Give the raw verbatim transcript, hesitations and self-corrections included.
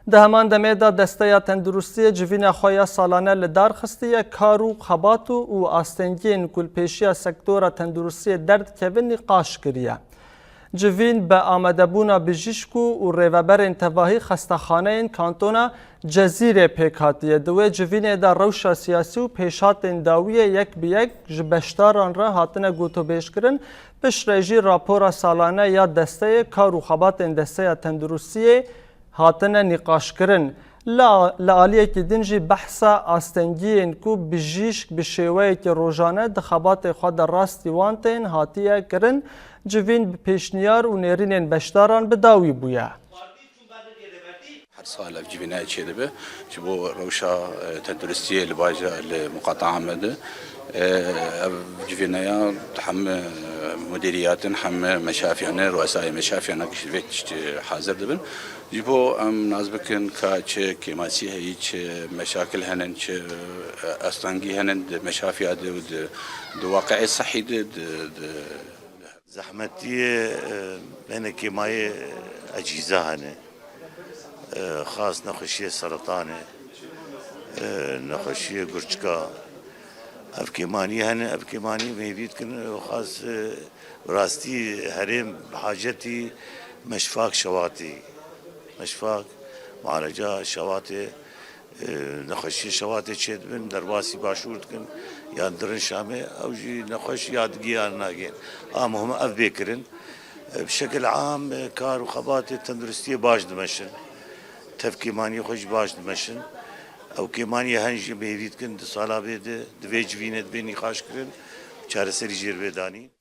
Di heman demê de Desteya Tenduristiyê civîna xwe ya salane li dar xistiye, kar û xebat û, û astengiyên ku li pêşiya sektora tenduristiyê derdikevin nîqaş kiriye. Civîn bi amadebûna bijîşk û, û rêveberên tevahî xestexaneyên kantona Cezîrê pêk hatiye. Di wê civînê de rewşa siyasî û pêşhatên dawiyê yek bi yek ji beşdaran re hatine gotûbêjkirin, piştre jî rapora salane ya desteyê, kar û xebatên Desteya Tenduristiyê hatine nîqaşkirin. La, li aliyekî din jî behsa astengiyên ku bijîşk bi şêweyekî rojane di xebatê xwe de rastî wan tên hatiye kirin, civîn bi pêşniyar û nêrînên beşdaran bi dawî bûye. Her sal ev civînaya çêdibe. Ji bo rewşa, e, tenduristiyê li bajar, li muqataa me de, e, ev civînaya heme mudiriyatên, heme meşafiyan, ruesayê meşafiyan ji vê tiştî hazir dibin. Ji bo em nas bikin ka çi kêmasî heyî, çi meşakil henin, çi, e, astengî henin di meşafiya de û di, di waqiê sehî de, di, di, Zehmetiyê, e, hene kêmayê ecîza hene. E, xas nexweşiyê seretanê, e, nexweşiyê gurçika. Ev kêmanî hene, ev kêmanî mêvî dikin, e, xas, e, rastî herêm bi hacetî meşfak şewatî. Meşfak, mualeca şewatê, e, nexweşiyê şewatê çêdibin, derbasî başûr dikin, yan dirin Şamê, ew jî nexweş ya digiyan nagên. A muhim ev bê kirin. E, bi şekil am, e, kar û xebatê tenduristiyê baş dimeşin. Tev kêmaniyê xwe jî baş dimeşin. Ew kêmaniyê hen jî mêvî dikin, di sala bê de, di vê civînê dibê nîqaş kirin, çareserî jê re bê danîn.